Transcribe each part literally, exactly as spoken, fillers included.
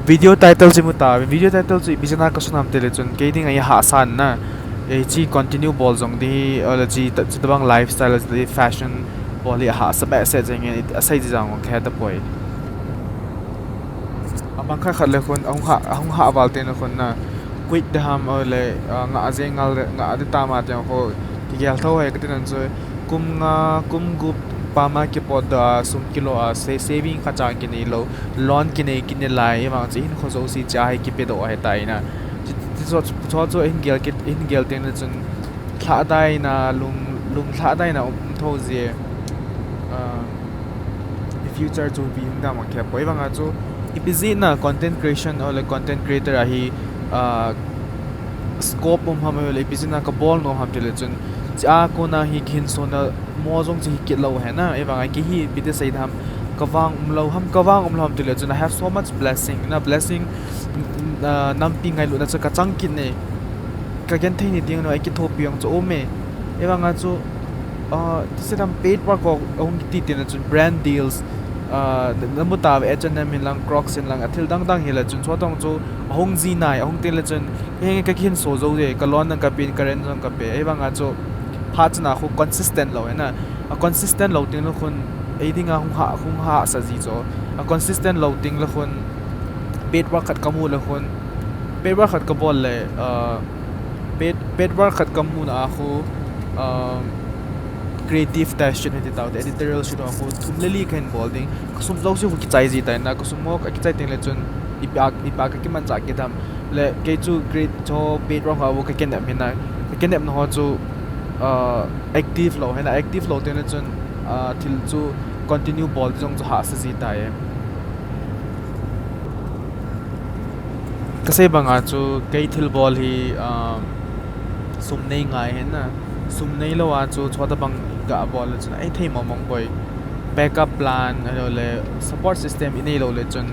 Video title chu imu ta, video title chu ipi jeh a kasun ham tile chun, kei dinga ahahsa na. Eh, hiche continue bol jong ding hi, ole hiche ta, hiche tabang lifestyle, hiche fashion bol hi ahahsa behseh jeng in, asei ji jong kahe tapoi. Abang khat khat le khun, ahung ha, ahung ha val teng le khun na, quit ding ham, ole, ah, ngah jeng ngal, ngah ding tam a teng ho, kigel tho hi kati nan chu, kum nga, kum gup, pam a kipot doh a, sum kilo a, se, saving khat cha kinei lou, loan kinei, kinei lai, ahivang chu hinkho jouse cha hi kipe doh ahi tai na. Chu, chu, chu, chu, chu hin gel kit, hin gel teng le chun, lhadai na, lung, lung lhadai na um, um tho ji e. Ah, i future chu ipi hung dam a khe poi vang a chu, ipi jeh a content creation ole content creator a hi, ah, scope um ham ole ipi jeh a kabol nom ham tile chun, hiche a kona hi kihinsona mo jong chu hi kit lou ahi na, ahivang a kei hi ipi ti sei dam, kavang um lou ham, kavang um lou ham tile chun, I have so much blessing na, blessing, ah, nampi ngailutna chu kachang kit ne. Kagenthei ni ding nu, akithopi jong chu um e. Ahivang a chu, ah, ti sei dam paid work ho ahung kiti teng le chun brand deals, ah, na, namu ta ve H and M hin lang, Crocs hin lang, athil dang dang hi le chun, chutong chu ahung ji nai, ahung teng le chun, henge kakihinso jou e, ka loan jong kapen, ka rent jong kape, ahivang a chu, phat chana khu consistent lou ahi na, a consistent lou teng le khun, ei dinga hung ha, hung hahsa ji chu, a consistent lou teng le khun, paid work khat kamu le khun, paid work khat kabol le, ah, paid, paid work khat kamu na a khu, ah, creative direction hiti tau te, editorial sheet ho khu thum le li kahin bol ding. Kasum jouse khu kichai ji tai na, kasum ho akichai teng le chun ipi a, ipi a kakimanchah kit dam. Le kei chu create cho paid work ho a kakinep hi na, kakinepna ho chu, ah, active lou ahi na, active lou teng le chun, ah, thil chu continue bol ding jong chu hahsa ji tai e. Kasei bang a chu kei thilbol hi, um, sum nei ngai ahi na. Sum neilou a chu chutabang gabol le chun ahithei mong mong poi. Backup plan, ahilou le support system inei lou le chun,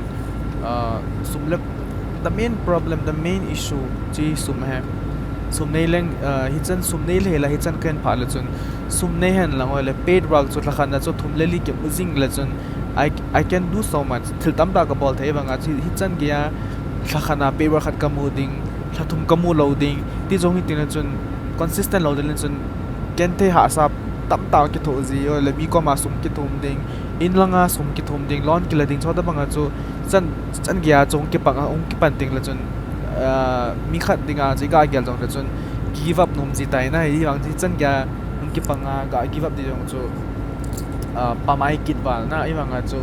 uh, sum le, the main problem, the main issue chu sum ahi. Sum nei leng, uh, hichan sum nei le hila hichan kahin phah le chun, sum nei hen lang ahilou le paid work chu lhakhat na chu thum le li kimu jing le chun, I, I can do so much. Thil tamtah kabol thei vang a chu hichan gei a lhakhat na paid work khat kamu ding, lhathum kamu lou ding, ti jong hi teng le chun consistent lou teng le chun genthei hahsa tamtah kithoh ji, ahilou le mi koma sum kithum ding, in langa sum kithum ding, loan kila ding, chutabang a chu chan, chan gei a chu hung kipang a, hung kipan teng le chun, ah, mi khat dinga chu iga gel jong le chun give up nom ji tai na, hivang chu chan gei a hung kipang a ga give up ding jong chu, ah, pamai kit val na, ahivang a chu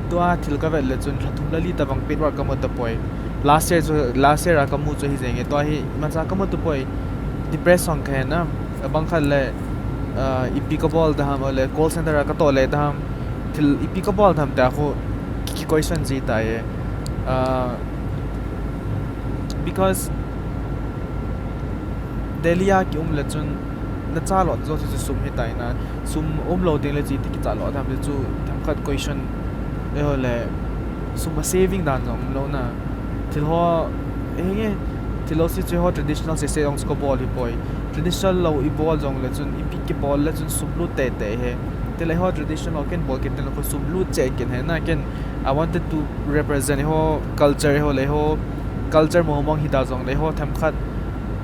tua thil kavet le chun lhathum le li tabang paid work kamu tapoi. Last year chu, last year a kamu chu hi jeng e, tua hi imacha kamu tapoi. Depress jong kahi na, abang khat le, ah, ipi kabol dam, ahilou le call center a katoh le dam, thil ipi kabol dam tia khu ki, ki question ji tai e. Ah, because Delhi a kium le chun nachaloh jouse chu sum hi tai na, sum umlou teng le chu iti kichaloh dam ti chu themkhat question, ahilou le sum a saving dan jong umlou na. Thil ho, henge, thil ho si chu eiho traditional sese jong chu kabol hi poi. Traditional lou ibol jong le chun ipi kibol le chun sum lut tei tei e. Tile eiho traditional ho ken bol kit teng le khu sum lut cheh kin ahi na, ken I wanted to represent eiho culture, eiho le eiho culture mong mong hita jong le eiho themkhat,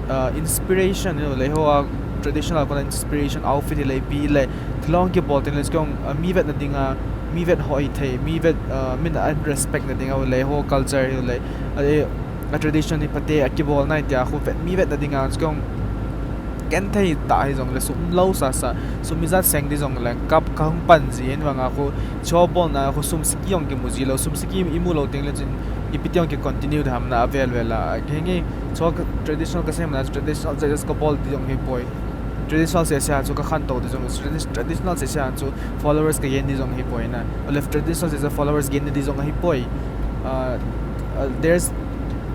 uh, inspiration, eiho le eiho a traditional a kona inspiration outfit hile ipi le thil ho kibol teng le chu kong, uh, mi vetna dinga, mi vet ho hithei, mi vet, uh, min a respect na dinga le eiho culture hile, uh, a tradition hi phate a kibol nai tia khu vet, mi vetna dinga chu kong genthei tah hi jong le sum umlou sasa, sum ijat seng ding jong le kap kahung pan ji ahi vang a khu, chu bol na khu sum siki jong kimu ji lou, sum siki imu lou teng le chun ipi ti jong ki continue dam na avel vel a. Henge, chu traditional kasei man a chu traditional dresses kabol ding jong hi poi. Traditional sese a chu kakhantou ding jong, tradi-, traditional sese a chu followers kagen ding jong hi poi na. Ole traditional sese followers gen ding jong hi poi. Uh, uh, there's,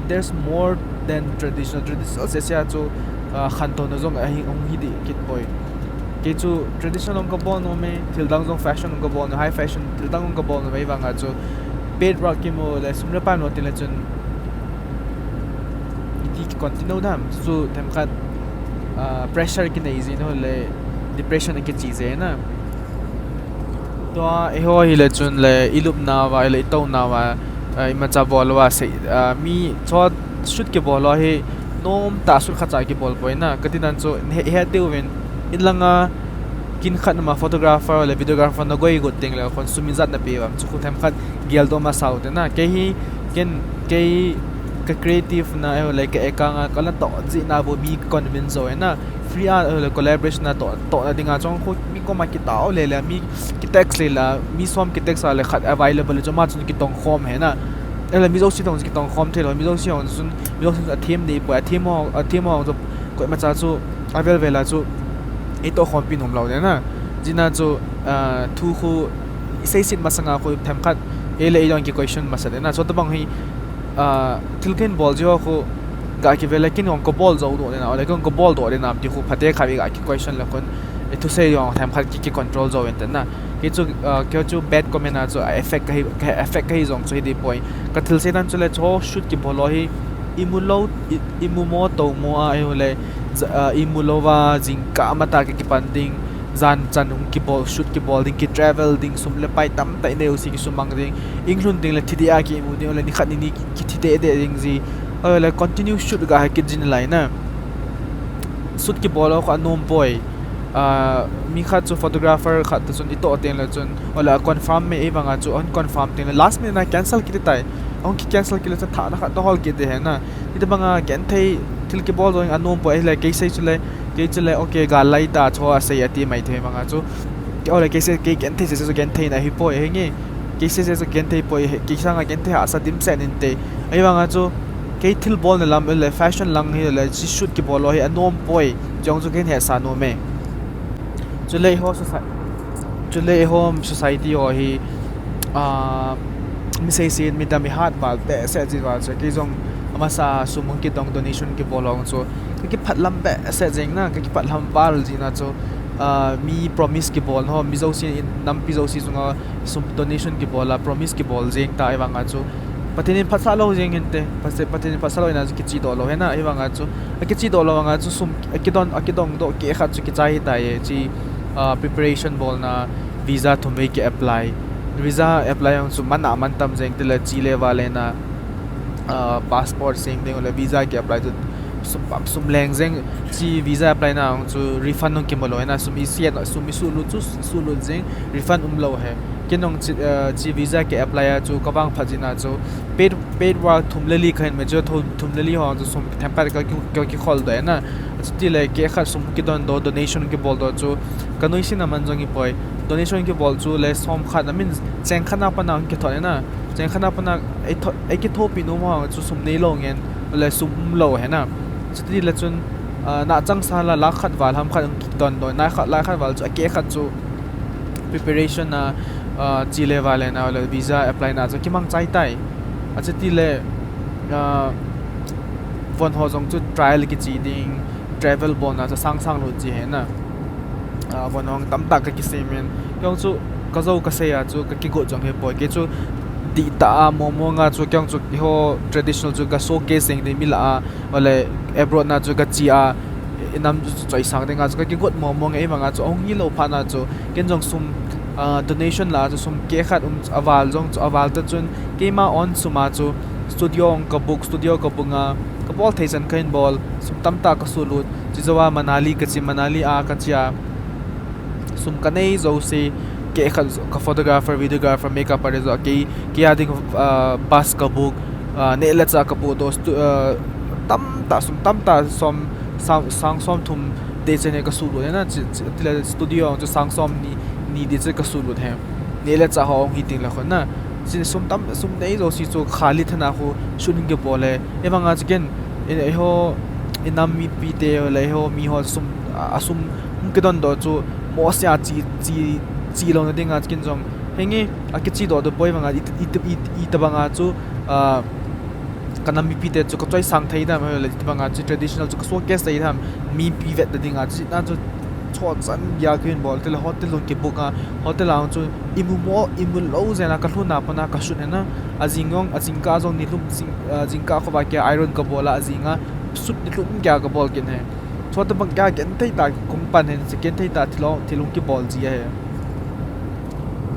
there's more than traditional. Traditional sese a chu, uh, khantouna jong ahi, hung hi ding kit poi. Kei chu traditional jong kabol nom e, thil dang jong fashion jong kabol nom, high fashion thil dang jong kabol nom e, ahivang a chu paid work kimu le sum le pai lou teng le chun iti ki continue dam, chu themkhat, ah, pressure kinei ji na le depression a kiche ji na. Tua eiho hile chun le ilupna uva, ile itouna uva, Ah, imacha bol uva sei, ah, mi cho shoot kibol ho hi nom tah shoot khat cha kibol poi na. Kati dan chu he, he diu vin in langa kin khat ma photographer le videographer na goi got ding le khun sum ijat na pe uvam chu khu themkhat geldoh masa u te na. Kei hi ken kei ka creative na, eh, le ka ekang a ka la toh jeh na bu mi convince jo e na. Free a, eh, le collaboration na toh, toh na dinga chong khu mi koma kitao le le mi ki text le la, mi som ki text a le khat available le chu ama chun kitong khom he na. Ele mi jouse tong kitong khom thei lou, mi jouse hong chun, mi jouse a them dei poi, a them ho, a them ho chu koimacha chu avel vel a chu ei toh khompi nom lou de na. Jeh a chu, ah, thu khu i seiset masanga khu themkhat ei le ei jong ki question masa de na. Chutabang hi, ah, thil ken bol ji ho khu ga kivel le ken jong ka bol jou doh de na, ole ken ka bol doh de nam ti khu phatecha ga ki question le khun, eh, thusei jong themkhat ki, ki control jou in te na. Kei chu, ah, kei chu bad comment a chu a effect kahi, ka effect kahi jong chu hi dei poi. Ka thil sei dan chu le cho shoot kibol ho hi i mu lou, i, i mu mo to mo a, eh, le, ja-, ah, i mu lou va jingkah matah ka kipan ding, jan chan hung kibol, shoot kibol ding, ki travel ding, sum le pai tamtah i nei u si kisumang ding, inglhun ding le thi deh a ki imu ding, ole nikhat nini ki, ki thi deh deh ding ji, ole continue shoot ga ha kit jin lai na. Shoot kibol ho kha nom poi. Ah, mi khat chu photographer khat to chun i toh teng le chun, ole a confirm me ei vanga chu, on confirm teng le last minute na cancel kiti tai. Ahung ki cancel kit le chun thah na khat to hol kit de he na. Hitabanga genthei thil kibol jong a nom poi, ahile kei sei chu le, kei chu le, okay, gal lai ta cho a sei a ti mai thei vanga chu. Kei ole kei sei, kei genthei sei chu genthei na hi poi, he nge. Kei sei sei chu genthei poi, he, kei sanga genthei hahsa dimset in te. Ahivanga chu, kei thil bol na lam le fashion lang hi le, chi shoot kibol ho hi a nom poi. Jong chu ken hesa nom e. Chule eiho society, chule eiho society ho hi, ah, mi seiset mi dam i hat val behseh ji val chu, kei jong amasa sum hung kidong donation kibol ho chu, ka kiphat lam behseh jeng na, ka kiphat lam val ji na chu, ah, mi promise kibol ho, mi jouse in, nampi jouse chunga sum donation kibol a, promise kibol jeng ta, ahivanga chu, Pathen in phatsah lou jeng hinte, Pathe-, Pathen in phatsah lou in a chu kichi doh lou he na, ahivanga chu, a kichi doh lou vanga chu sum, a kidon, a kidong doh keh khat chu kichai hi tai e, chi, ah, preparation bol na, visa thum vei ki apply. Visa apply jong chu man a man tam jeng te le chi le va le na, ah, passport seng ding le visa ki apply chu sum, sum leng jeng, chi visa apply na jong chu refund jong kimu lou he na, sum i siat, sum i suhlut chu suhlut jeng, refund um lou he. Ken jong chi, ah, chi visa ki apply a chu ka vangphat jin a chu paid, paid work thum le li ka hin me chu, thum, thum le li ho chu sum themkhat ka ki, ka kikhol doh e na. Chuti le keh khat sum kidon doh, donation kibol doh chu ka nuisat a man jong hi poi. Donation kibol chu le som khat, I mean, cheng khat na pat a kithot e na. Cheng khat na pat a ei tho-, ei kithopi nom ho chu sum nei lou ngen, le sum um lou he na. Chuti le chun, ah, na chang sa la lakh khat val ham khat kidon doh, na khat, lakh khat val chu a keh khat chu preparation na, ah, chi le va le na, le visa apply na chu kimang chai tai. A chuti le, ah, von ho jong chu trial kichi ding, travel bol na chu sang sang lut ji he na. Ah, von ho tamtah ka kisei men. Kei jong chu ka jou ka sei a chu ka kigot jong he poi. Kei chu dih tah a mong mong a chu kei jong chu eiho traditional chu ka showcase jeng ding mi lah a, ole abroad na chu ka chi a, i nam chu choisang ding a chu ka kigot mong mong e, ahivanga chu ahung hi lou phat na chu ken jong sum, ah, donation lah a chu sum keh khat um a val jong chu a val ta chun keima own sum a chu studio jong ka book, studio ka book a ka bol thei chan ka hin bol, sum tamtah ka suhlut, chi jou a Manali ka chi, Manali a ka chi a sum ka nei jouse, keh khat ka photographer, videographer, makeup artist jo, kei, kei a ding, ah, bus ka book, ah, neh le chah ka book doh, stu-, ah, tamtah, sum tamtah som, sang, sang som thum dei chen ka suhlut e na, chi, chi, ti le studio chu sang som ni, ni dei chen ka suhlut he. Neh le chah ho hung hi teng le khun na. Chin sum tam, sum nei jouse chu khali thana khu shoot hin kibol e. Ahivanga chu ken, in, eiho, i nam mipi te le eiho mi ho sum, a, a sum hung kidon doh chu mo sia chi, chi, chi lou na ding a chu ken jong. He nge, a kichi doh doh poi vanga, i, i, i, i tabanga chu, ah, ka nam mipi te chu ka choisang thei dam, le tabanga chu traditional chu ka showcase thei dam, mipi vet na ding a chu, na chu, chot chan geiya ka hin bol, ti le hotel jong ki book a, hotel a jong chu i mu mo, i mu lou jeng a ka lhun a pat a ka shoot e na, a jing jong, a jingkah jong nilhum jing, ah, jingkah khovah keiya iron ka bol a, a jing a shoot nilhum keiya ka bol kit e. Chutabang keiya genthei tah kong pan hen, chi genthei tah thil jong, thil jong kibol ji ahi.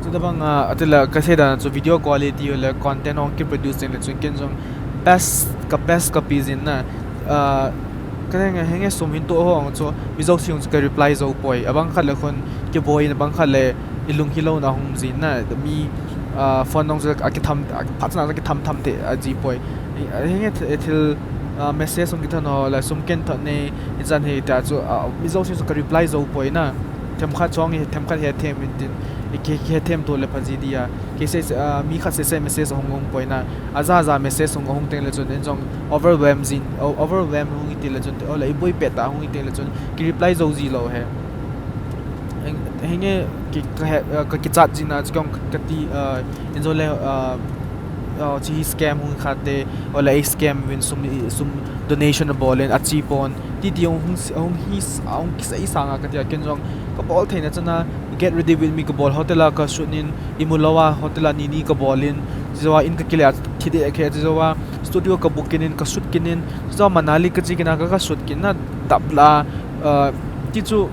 Tabang a, atila kasei dan chu video quality le content hung kiproduce teng le chun ken jong best ka best kapi jin na. Ah, ka henge henge sum hin to ho chu mi jouse chu ka reply jou poi. Abang khat le khun kiboi in, abang khat le ilung hilou na hung jin na. Mi, ah, phone nong chu akitham, aphat na akitham tham te aji poi. Henge thil, ah, message hung kitho no le sum ken tho ne ichan hi ta chu, ah, mi jouse chu ka reply jou poi na. Themkhat chong hi, themkhat hethem in tin, i ki, ki hethem to le phaji dia. Ki sei, ah, mi khat sei sei message hung hung poi na. Aja aja message hung hung teng le chun, en jong overwhelm jin, o-, overwhelm hung iti le chun, ole i boi pet ta hung iti le chun, ki reply jou ji lou he. Henge ki, ka he, ah, ka kichat jin na, chu kong ka ti, ah, en jong le, ah, ah, chi scam hung khat te, ole ei scam vin sum, sum donation abol in achi pon. Ti ti hung, hung, hung hi, hung kisei sanga ka tia ken jong ka bol theina chana get ready with me ka bol hotel a ka shoot in imu lou a hotel a ni ni ka bol in chijoa in ka kile a thi de khe chijoa studio ka book in ka shoot kin in chijoa Manali ka chi kin a ka, ka shoot kin na dap la, ah, ti chu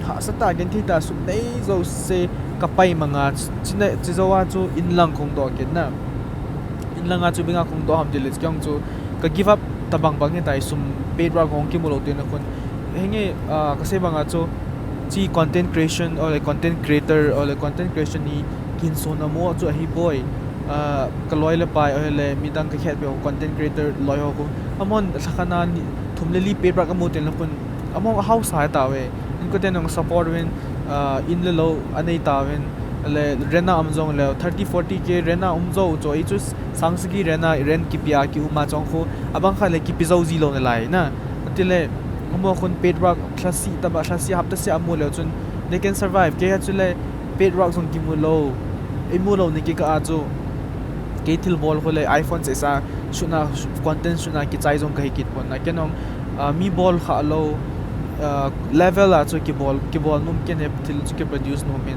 hahsa ta gen thi ta sum nei jouse ka pai manga china chijoa chu in lang khong do kin na. In langa chu binga khong do ham ti le kong chu ka give up tabang bang he tai sum paid work hung kimu lou te na khun. Henge, ah, ka sei banga chu chi content creation or content creator or content creation ni kin so na mo chu ahi poi. Ah, ka loi le pai or le midang ka khet pe content creator loi ho ko. Amon thakhat na ni thum le li paid work amu te na khun. Among a house hai ta ve. In ko te nong support ven, ah, in le lou anei ta ven. Le rent a um jong le thirty, forty K rent a um jou chu i chu sang sagi rent a rent kipi a ki um a chong khu abang khat le kipi jou ji lou na lai na. Ti le amo khun paid work thla si taba thla si hapta si amu le chun they can survive. Kei a chu le paid work jong kimu lou. Ei mu lou ni ki ka a chu. Kei thil bol khu le iPhone se sa shoot na content shoot na kichai jong ka hi kit pon na. Ken jong, ah, mi bol kha lou, ah, level a chu kibol, kibol nom ken he thil chu kiproduce nom in.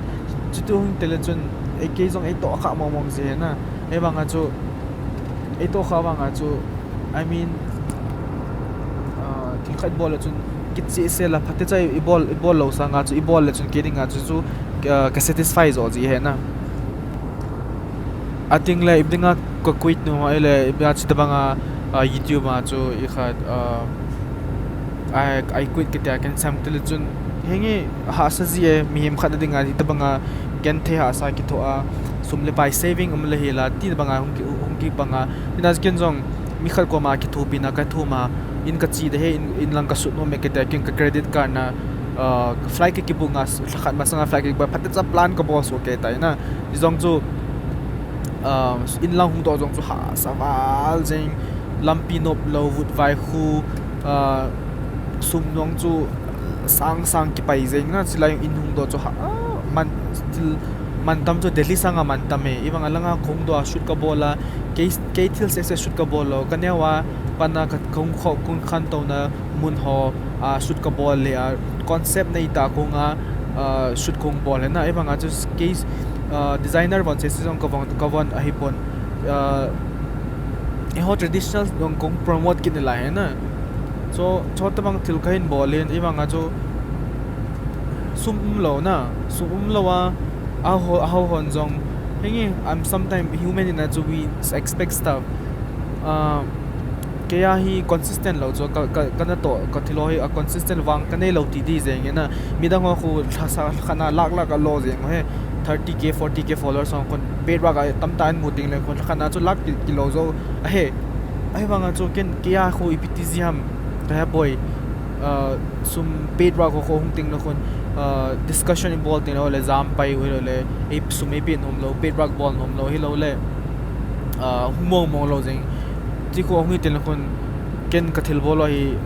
Chuti hung te le chun, ei kei jong ei to kha mong mong ji he na. Ei bang a chu, ei to kha bang a chu, I mean, ah, thil khat bol le chun kiche se la phat te chai i bol, i bol lou sanga chu, i bol le chun kei ding a chu chu, ah, ka satisfy jo ji he na. Ating le, ip dinga ka quit nu, ai le, ip dinga chi tabanga, ah, YouTube a chu, i khat, ah, I, I quit kitia ken sam te le chun, henge, hahsa ji e, mihem khat na dinga, chi tabanga, ken thei hahsa kitho a, sum le pai saving um le hi la, ti tabanga, hung ki, hung ki banga, ina ken jong, mi khat koma kithopi na, ka thum a, in ka chi de he, in, in lang ka sut nom e kitia ken ka credit card na, ah, flight ka kibook nga, thakhat masanga flight ka kibook, phat te cha plan ka bol so ke tai na. Jong chu, ah, in lang hung to jong chu hahsa val jeng, lampi nop lou vutvai khu, ah, sum jong chu sang sang kipai jeng na, chilai in hung to chu ha, ah, man, thil, man tam chu Delhi sanga man tam e, i bang a langa khong to a shoot ka bol a, kei, kei thil se se shoot ka bol lou, ka neo a, pana ka khong kho, khong khan to na, mun ho, ah, shoot ka bol le a, concept nei ta kong a, ah, shoot kong bol he na, i bang a chu case, ah, designer von se se jong ka von, ka von ahi pon, ah, eiho traditional jong kong promote kit ni lai he na. So, cho tabang thil ka hin bol in, i bang a chu sum um lou na, sum um lou a, a ho, a ho hon jong, henge, I'm sometimes human in a chu we expect stuff. Ah, kei a hi consistent lou chu ka, ka, ka na to, ka thil ho hi a consistent vang ka nei lou ti di jeng e na. Midang ho khu thasa, khana lak lak a lo jeng he. Thirty K, forty K followers ho khun paid work a tam ta in mu ding le khun khana chu lak ki, ki lo jo. A he. Ahi vang a chu ken kei a khu ipi ti ji ham. Ka he poi. Ah, sum paid work ho, ho hung ting na khun, ah, discussion i bol ting le, le jam pai u le, ei sum ei pe nom lou, paid work bol nom lou, hi lou le. Ah, hung mong mong lou jeng. Ti khu hung hi tin le khun ken ka thil bol lou hi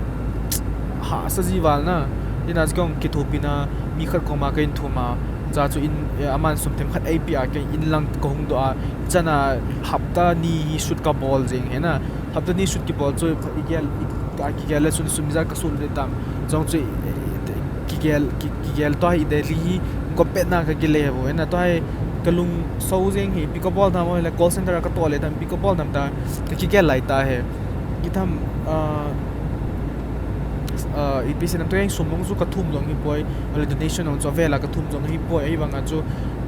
hahsa ji val na. Ina chu kong kithopi na mi khat koma ka in thum a. Cha chu in, eh, aman sum themkhat ei pe a, ka in lang ka hung do a. Chana hapta ni hi shoot ka bol jeng he na. Hapta ni shoot kibol chu i gel, i, ka kigel le chun sum ijat ka sum le tam. Jong chu, eh, kigel, ki, kigel to hi Delhi hi, ko pet na ka kile he bo. Ena to hi ka lung so jeng hi, pickleball tham le call center ka to le tam, pickleball tham ta, ka kigel lai ta he. Ki tham, ah, ah, ipi se nam to yang sum mong chu ka thum jong hi poi, ole donation jong chu vela ka thum jong hi poi, ahi vang a chu,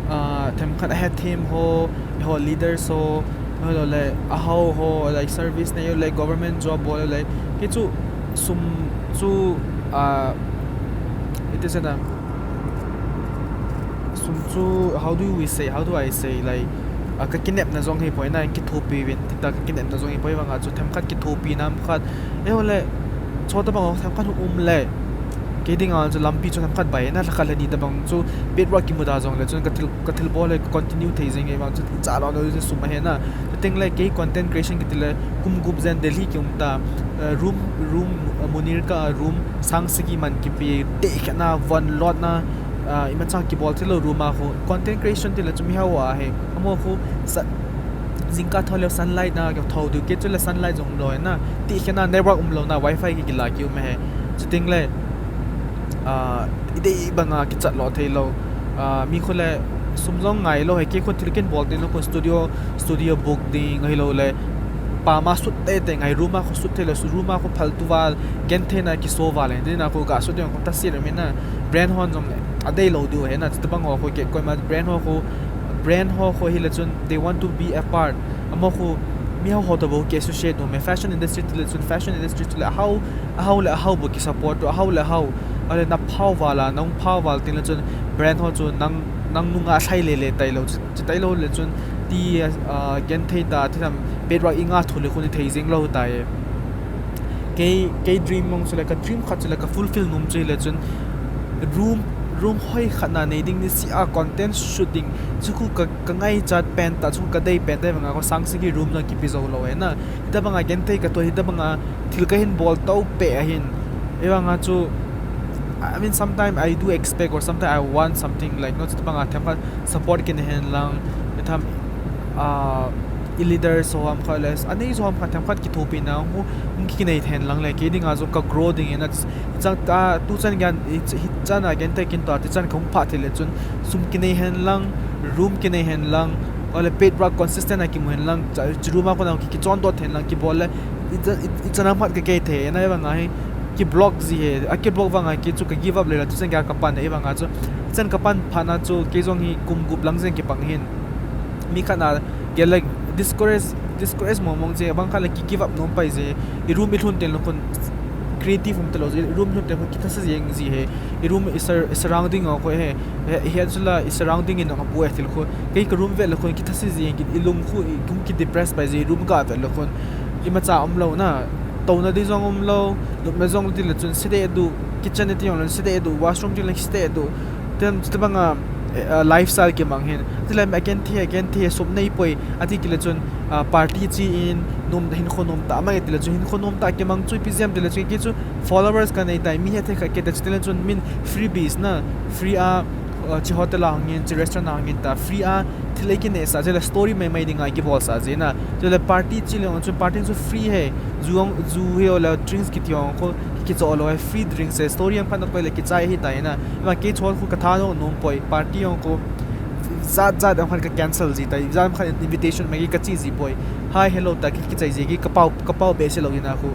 ah, themkhat ahethem ho, eiho leaders ho, ahilou le, ahao ho, like service nei le, government job bol le, kei chu sum chu, ah, it is a, sum chu, how do we say, how do I say, like, ah, ka kinepna jong hi poi na, kithopi vin, tita ka kinepna jong hi poi vanga chu themkhat kithopi nam khat, eiho le, chota bang themkhat um le, kei dinga chu lampi chu themkhat bai na, lhakhat le ni tabang chu bedrock kimuda jong le chun ka thil, ka thilbol le continue thei jing e vang chu cha lo no sum ahi na. Chuteng le kei content creation kiti le kum gup jen Delhi ki um ta, eh, room, room, eh, Munirka room sang sagi man kipe te khana von lot na, ah, imacha kibol thei lou room a khu content creation ti le chu mi hao a he. Amaho khu sa, jingkah thou le sunlight na kithou diu, kei chu le sunlight jong um lou na, ti khana network um lou na, wifi ki kila ki um he. Chuteng le, ah, idei banga kichat lo thei lou. Ah, mi khu le sum jong ngai lou he, kei khu thil kin bol ding lou khu studio, studio book ding ahilou le, pa ma sut te te ngai room a khu sut thei lou, room a khu phal tu val, genthei na kiso val he, dina khu ga sut ding khu ta si le mi na, brand hon jong le adei lou diu he na, chuta bang ho khu kei koima brand ho khu, brand ho khu hi le chun they want to be a part. Amaho khu mi hao ho to bou ki associate nom e, fashion industry ti le chun fashion industry ti le ahao, ahao le ahao bou ki support to, ahao le ahao. Ale na phao val a, nang phao val ting le chun brand ho chu nang, nang nunga thlai le le tai lou, chi, chi tai lou le chun ti, ah, genthei ta, ti tham bedrock i nga thu le khu ni thei jing lou tai. Kei, kei dream mong chu le ka dream khat chu le ka fulfill nom chu le chun room, room hoi khat na nei ding ni si a content shooting chu khu ka, ka ngaichat pen ta, chu khu ka dei pen ta vanga khu sang sagi room jong kipe jou lou e na. Hita banga genthei ka to, hita banga thil ka hin bol to pe ahin. Ei vanga chu, I mean, sometimes I do expect or sometimes I want something like, no, chuta banga themkhat support kinei hen lang, i tham, ah, i leader so ham khat le, anei so ham khat themkhat kithopi na, hu, hung kinei hen lang le, kei dinga chu ka grow ding in, chang ta, tu chan gen, i ch-, hi chan a genthei kin to, ti chan ka hung pha thei le chun, sum kinei hen lang, room kinei hen lang, ole bedrock consistent a kimu hen lang, cha, chi room a kona ki, kichon dot hen lang, kibol le, i cha, i, i chan a phat ka kei thei, na vanga hi, ki block ji he, a ki block vanga kei chu ka give up le la, tu chan ka, ka pan e vanga chu, chan ka pan pha na chu, kei jong hi kum gup lang jeng kipang hin. Mi khat na, gel le, discourage, discourage mong mong je, bang khat le ki give up nom pai je, i room i lhun teng le khun, creative um te lou je, i room lhun teng le khun, kithasi jeng ji he, i room i sur-, i surrounding a khu he, he, he chu la i surrounding in a pu e thil khu. Kei ka room vet le khun kithasi jeng in i lung khu i kum ki depress pai je room ka vet le khun. Imacha um lou na. Touna di jong um lou, lupna jong ti le chun side du, kitchen ti jong le side du, washroom ti le side du. Tem chuta banga, eh, ah, lifestyle kimang hin. Ti le again thi, again thi, sum nei poi, ati ki le chun, ah, party chi in, nom, hinkho nom ta, amang ti le chun hinkho nom ta kimang chu ipi jeh ham ti le chun kei chu followers ka nei tai, mi hetthei khat kei ta, chuti le chun min freebies na, free a, uh, chi hotel a hungin, chi restaurant a hungin ta, free a thil ei kinei sa, chule story mai mai dinga kibol sa ji na. Chule party chi le hung chun party chu free he, ju hung, ju he ole drinks kiti hung khu kicho lou he, free drinks he, story ham khat na koi le kichai hi ta hi na. Ma kei chon khu ka tha nom nom poi, party hung khu jat jat ham khat ka cancel ji ta, jat ham khat invitation mai ka chi ji poi. Hi hello ta ki, kichai ji ki ka pau, ka pau be se lou hi na khu.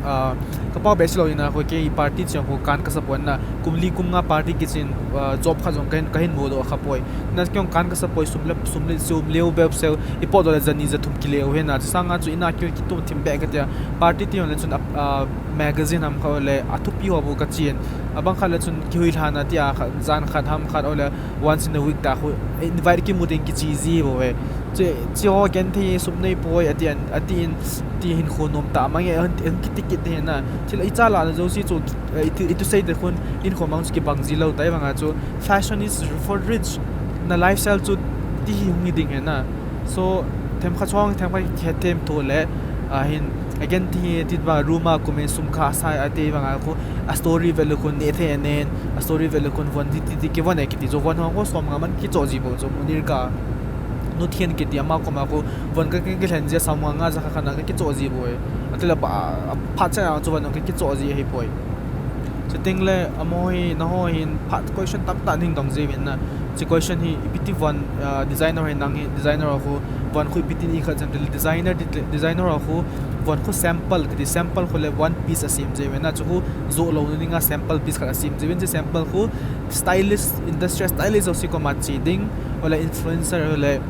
Ah, ka pau be se lou hi na khu kei party chi hung khu kan ka sa poi na. Kum li kum nga party kichin, ah, job khat jong ka hin, ka hin mu doh kha poi. Na kei hung kan ka sa poi sum le, sum le, sum leu bep seu. I pot doh le jani jathum ki leu he na. Chu sanga chu ina kei kitum thim be ka tia. Party ti hung le chun, ah, ah, magazine ham khat ole, a thupi ho bu ka chin. A bang khat le chun kihui lhana tia khat, jan khat ham khat ole, once in a week ta khu invite kimu ding kichi ji bo ve. Che, che ho ken thei sum nei poi ati an, ati in, ti hinkho nom ta mang e, an, an kiti kit he na. Thil i cha la na jo si chu, eh, i tu, i tu sei te khun hinkho mang chu kibang ji lou tai vanga chu. Fashion is for rich. Na lifestyle chu ti hi hung hi ding he na. So, themkhat chong, themkhat hethem thu le, ah, hin, again, ti, ti ba room a kumin sum kha sa, ati vanga khu, a story vel khun, ne the nen, a story vel khun, von ti, ti, ti, ki von e, kiti jo von hong ko, som nga man kicho ji bo, jo Munirka, Nu Thian kiti ama koma khu, von ka, ka, ka lhen je, som nga nga ja kha kha na ka kicho ji bo e. Ati la ba, a, phat cha na, jo von ka kicho ji he poi. Chuteng le, amaho hi, naho hin, phat question tam ta ning dong ji vin na. Hiche question hi, ipi ti von, ah, designer hi nang hi, designer ho khu, von khu ipi ti ni khat jam tile, designer ti le, designer ho khu, von khu sample, kiti sample khu le one piece asem jeng uvin a, chu khu joh lou ninga sample piece khat asem jeng uvin, hiche sample khu stylist, industrial stylist jouse koma che ding, ole influencer, ole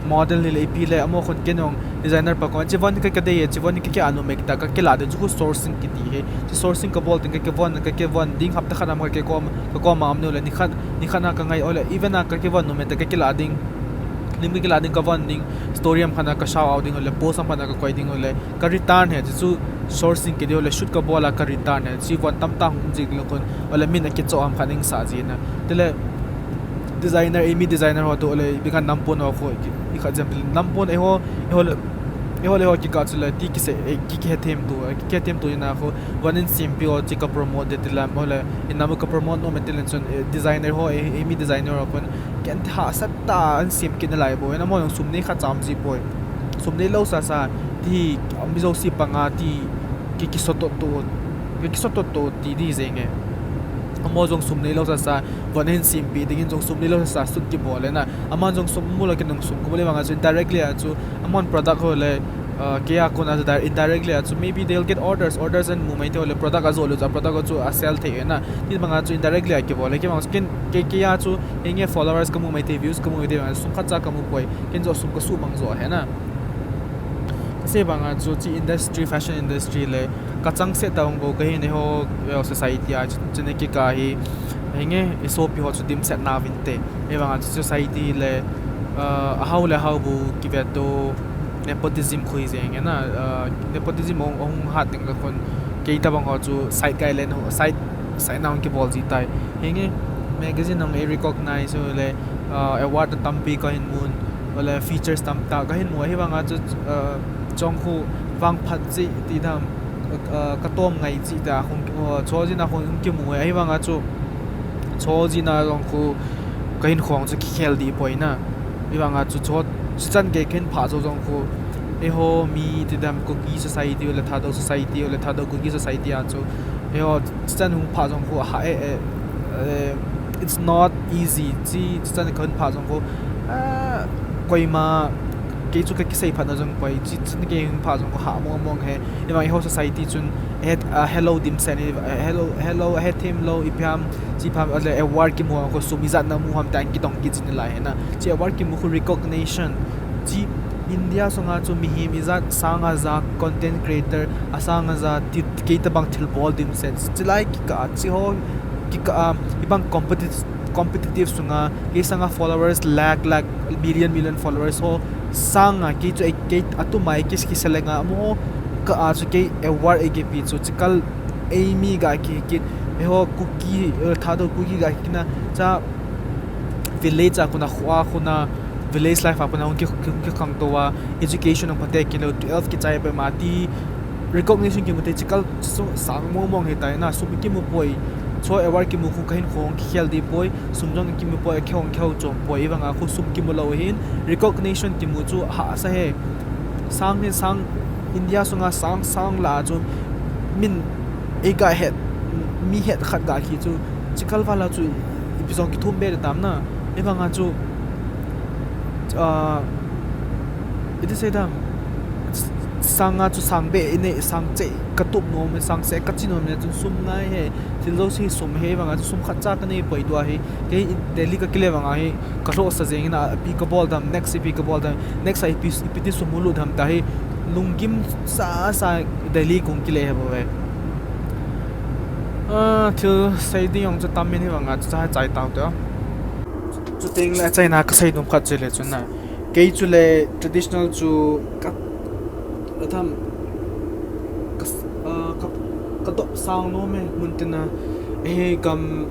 model hile ipi le, amaho khun ken jong designer pa koma, hiche von ka, kadei e, hiche von ka, ka anu me kita, ka, kalah ding, chu khu sourcing kiti hi. Hiche sourcing kabol ding, ka, kavon, ka, kavon ding, hapta khat a ka, kakom, kakoma um nau le, nikhat, nikhat a kangai, ole, even a ka, kavon nom e ta, ka, kalah ding, lim ka, kalah ding, kavon ding, story ham khat a ka shout out ding, ole, post ham khat a kakoi ding, ole, ka return hi, hiche chu sourcing kiti, ole, shoot kabol a ka return hi, hiche von tamtah hung jing le khun, ole, min akichoh ham khat ning sa jin a. Tile, designer, eimi designer ho toh le, ipi khat nampon ho khu, i, i khat jam tile, nampon eiho, eiho le, eiho le eiho kikah chule, ti kisei, eh, ki, kihethem to, eh, kihethem to ina khu, von in sempi ho, hiche ka promote de tile, ole, inam ka promote nom e tile chun, eh, designer ho, eh, eimi designer ho khun, ken ti hahsat tah a asem kit nalai bou, ena amaho jong sum nei khat cham ji poi. Sum neilou sasa, ti, mi jouse panga, ti, ki, kisotot to, ki, kisotot to, ti di jeng e. Amaho jong sum neilou sasa, von ahin sempi dingin jong sum neilou sasa shoot kibol e na. Aman jong sum mu lou, ken jong sum kamu le vanga chu indirectly a chu, aman product ho le, uh, kei a kona chu di-, indirectly a chu, maybe they'll get orders, orders amu mai thei ho le product ajoh lou chu, a product ho chu a sell thei e na. Ti banga chu indirectly a kibol e, kei banga chu ken, kei, kei a chu, henge followers kamu mai thei, views kamu mai thei, banga sum khatcha kamu poi, ken jong sum kasuh mang jo ahi na. Kasei banga chu hiche industry, fashion industry le, kachangseh tah hung bou kahin, eiho, eiho society a, chu, chuna kikah hi, henge, isopi ho chu dimset nauvinte. Hivanga chu society le, uh, ahao le ahao bou kivet to, nepotism khu hi jeng e na, uh, nepotism hung, hung hat ding le khun, kei tabang ho chu side guideline ho, side, side na hung kibol ji tai. Henge, magazine hung ei recognize ho le, uh, award tampi kahin mun, ole features tamtah kahin mu, hivanga chu, uh, chong khu vangphat ji ti dam, uh, katom ngai ji ta hung, uh, chojin a hung kimu e, hivanga chu chojin a jong khu kahin khong chu kikhel dih poi na. Hivanga chu cho, chuchan gei kahin phah jou jong khu, eiho mi ti dam Kuki society, ole Thadou society, ole Thadou Kuki society a chu, eiho chuchan hung phah jong khu, ha, eh, eh, eh, it's not easy. Chi, chuchan kahin phah jong khu, ah, koima, kei chu kakisei phat na jong poi, chi, chuchan kahin phah jong khu, ha mong mong e. Hivang eiho society chun, eh, ah, hello dimset, eh, hello, hello, hethem lou, ipi ham, chi pam, ale award kimu khu sum ijat na mu ham ti a kidong kit jin lai e na. Chi award kimu khu recognition. Chi India sunga chu mihem ijat sang aja content creator, asang aja ti, kei tabang thilbol dimset. Chilai kikah, chi ho kikah, ibang competitive, competitive sunga, kei sanga followers lakh, lakh, million, million followers ho sanga, kei chu ei, kei atuma ei kis kiselenga, amaho kah a chu kei award ei kipe chu, chikal eimi ga ki, ki, eiho Kuki, eh, Thadou Kuki ga kina, cha village a kona, kho a kona, village life a kona hung ki, hung kikhangtou a, education hung phatechan lou, twelve kichai pet ma ti, recognition kimu te, chikal chu sang mong mong hitai na, sum kimu poi, cho award kimu khu kahin khong kikhel dih poi, sum jong kimu poi, kihong kihou chom poi, hivanga khu sum kimu lou hin, recognition kimu chu hahsa e. Sang hin sang, India sunga sang, sang lah a chu min ei ga het, mi het khat ga ki chu, chikal val a chu ipi jong kithum be tam na, hivanga chu, ah, iti sei dam, sanga chu sang be inei, sang cheh katup nom, sang cheh kachi nom le chun sum ngai e, thil jouse sum e, hivanga chu sum khatcha kanei poi tua hi, kei Delhi kakile vanga hi, kalhohsa jeng in a, ipi kabol dam, next ipi kabol dam, next a ipi, ipi ti sum hung lut dam ti hi, lunggim sasa Delhi kahung kile hi bou e. Ah, thil sei ding jong chu tam in hivanga chu chai chai tau te. Chuteng le achaina kasei nom khat chu le chun na, kei chu le traditional chu ka, atham, ka, ah, ka, kadop sang nom e, mun tina, eh, gam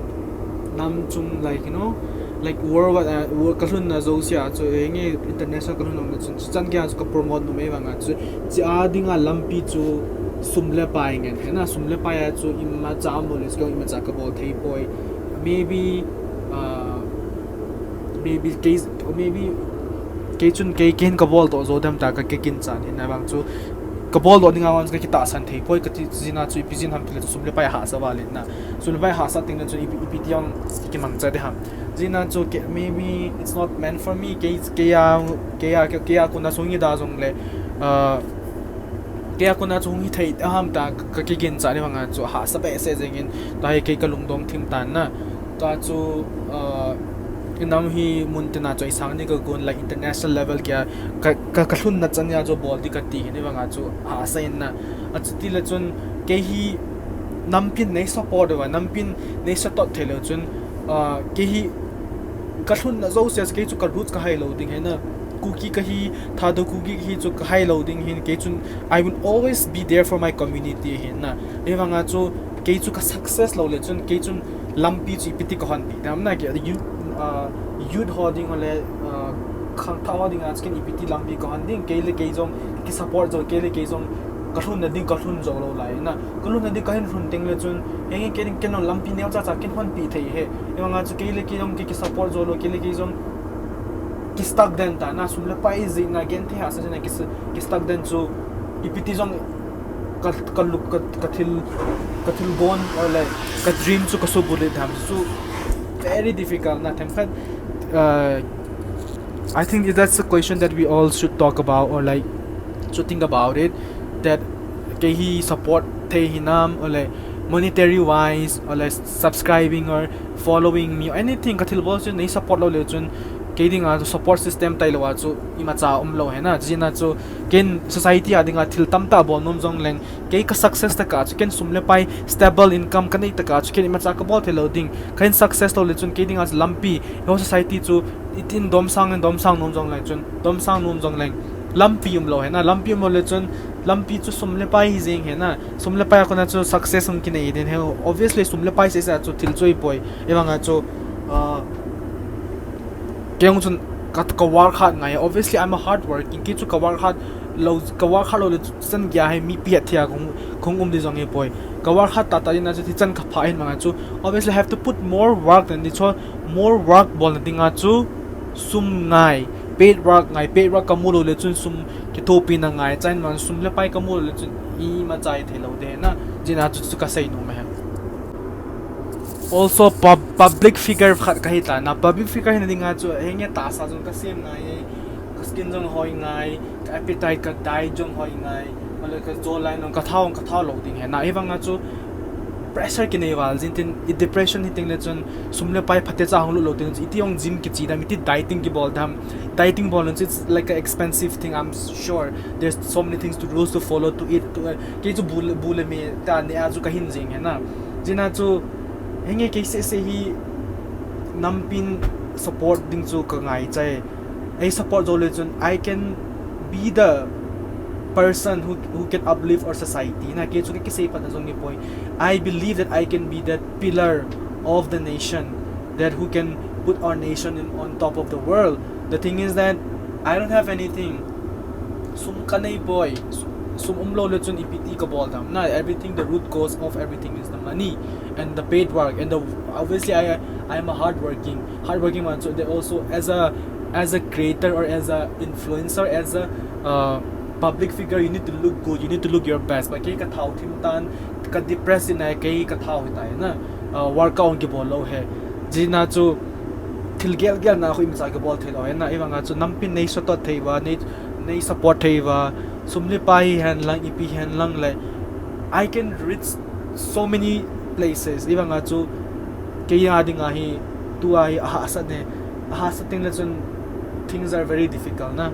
nam chung, like, you know, like, worldwide, ah, world, kalhunna jouse a chu, eh, nge international kalhun nom le chun, chuchan gei a chu ka promote nom e vanga chu, chi a dinga lampi chu sum le pai ngen, hena sum le pai a chu imacha amlou le chu imacha kabol thei poi. Maybe, ah, maybe kei, maybe kei chun kei, kei hin kabol toh jou dem ta ka, kakinchan hin, ahivang chu Ka bol doh dinga vang chu ka kitahsan thei poi, ka ti jing a chu ipi jeh ham ti le chu sum le pai hahsa val in na. Sum le pai hahsa teng le chu ipi, ipi ti jong kimangcha ding ham. Jing a chu ke, maybe it's not meant for me, kei, kei a, kei a, kei, kei a kon a chu hung hi da jong le, ah, kei a kon a chu hung hi thei ham tia ka, ka kigincha ni vang a chu hahsa behseh jeng in, tua hi kei ka lungdong thim tan na. Tua chu, ah, i nam hi mun tin a chu i sang ni ka gon la international level kia ka, ka, ka lhunna chan a chu bol ding ka ti hi ni vang a chu hahsa in na. A chu ti le chun kei hi nampin nei support uva, nampin nei support thei le chun, ah, kei hi ka lhunna jouse kei chu ka roots ka hai lou ding hi na. Kuki ka hi, Thadou Kuki ka hi chu ka hai lou ding hin kei chun I will always be there for my community hi na. Hi vang a chu kei chu ka success lou le chun kei chun lampi chu ipi ti ka hon pi dam na ke youth, ah, youth ho ding le, ah, khangthah ho ding a chu ken ipi ti lampi ka hon ding, kei le kei jong ki support jo, kei le kei jong ka lhunna ding ka lhun jo lou lai na. Ka lhunna ding ka hin lhun teng le chun, henge kei ding ken lampi neo cha cha ken hon pi thei hi. Hi vang a chu kei le kei jong ki, ki support jo lou, kei le kei jong ki stuck den ta na, sum le pai jeh na, genthei hahsa jeh na ki, ki stuck den chu ipi ti jong ka, ka luk, ka, ka thil, ka thil gon or like ka dream chu ka subulhit dam chu very difficult na themkhat. Uh, I think that's a question that we all should talk about or like should think about it, that kei hi support thei hinam or like monetary wise or like subscribing or following me or anything, ka thil bol chu nei support lou le chun kei dinga chu support system tailou a chu imacha um lou hi na. Jing a chu ken society a dinga thil tamtah bol nom jong leng kei ka success tah a chu ken sum le pai stable income ka nei tah a chu ken imacha ka bol thei lou ding. Ka hin success lou le chun kei dinga chu lampi, ho society chu itin domsang in domsang nom jong leng chun, domsang nom jong leng lampi um lou hi na. Lampi um lou le chun lampi chu sum le pai hi jeng hi na. Sum le pai a kon a chu success hung kinei ding hi. Obviously sum le pai seh seh a chu thil chu ahipoi. Hi vang a chu, ah, kei jong chun ka, ka work hard ngai. Obviously I'm a hard working. Kei chu ka work hard lou, ka work hard lou le chun chan gei a hi mipi hetthei a kong, kong um ding jong ahipoi. Ka work hard tah tah ding a chu thi chan ka pha hin vang a chu obviously I have to put more work than this. So more work bol na dinga chu sum ngai, paid work ngai, paid work ka mu lou le chun sum kithopi na ngai, chan vang sum le pai ka mu lou le chun imacha i thei lou ding na. Jing a chu, chu ka sei nom hi. Also pub-, public figure khat ka hi ta na, public figure hina dinga chu henge tahsa jong ka sem ngai, ka skin jong hoi ngai, ka appetite, ka diet jong hoi ngai, male ka jawline jong ka thau, ka thau lou ding hi na. Hi vang a chu pressure kinei val jing tin, i depression hi teng le chun sum le pai phatecha hung lut lou teng le chun iti jong gym kiche dam, iti dieting kibol dam. Dieting bol le chun it's like a expensive thing, I'm sure. There's so many things to, rules to follow to eat, to, uh, kei chu bu le, bu le me tah neh a chu ka hin jeng hi na. Jing a chu henge kei seh seh hi nampin support ding chu ka ngaicha e. Ei support jou le chun I can be the person who, who can uplift our society. Na kei chu ka kisei phat na jong ahipoi. I believe that I can be that pillar of the nation, that who can put our nation in, on top of the world. The thing is that I don't have anything. Sum ka nei poi. Su-, sum um lou le chun ipi ti ka bol dam. Na, everything, the root cause of everything is the money and the paid work. And the, obviously, I, I am a hardworking, hardworking man. So they also, as a, as a creator or as a influencer, as a, uh, public figure, you need to look good. You need to look your best. But kei ka thau thim tan, ka depress in a kei ka thau hi tai na. Uh, workout kibol lou hi. Jing a chu thil gel gel na khu imacha kibol thei lou hi na. Hi vang a chu nampin nei support thei uva, nei, nei support thei uva. Sum le pai hihen lang, ipi hihen lang le, I can reach so many places. Hi vang a chu kei a dinga hi, tua hi ahahsat ne. Ahahsat teng le chun things are very difficult na.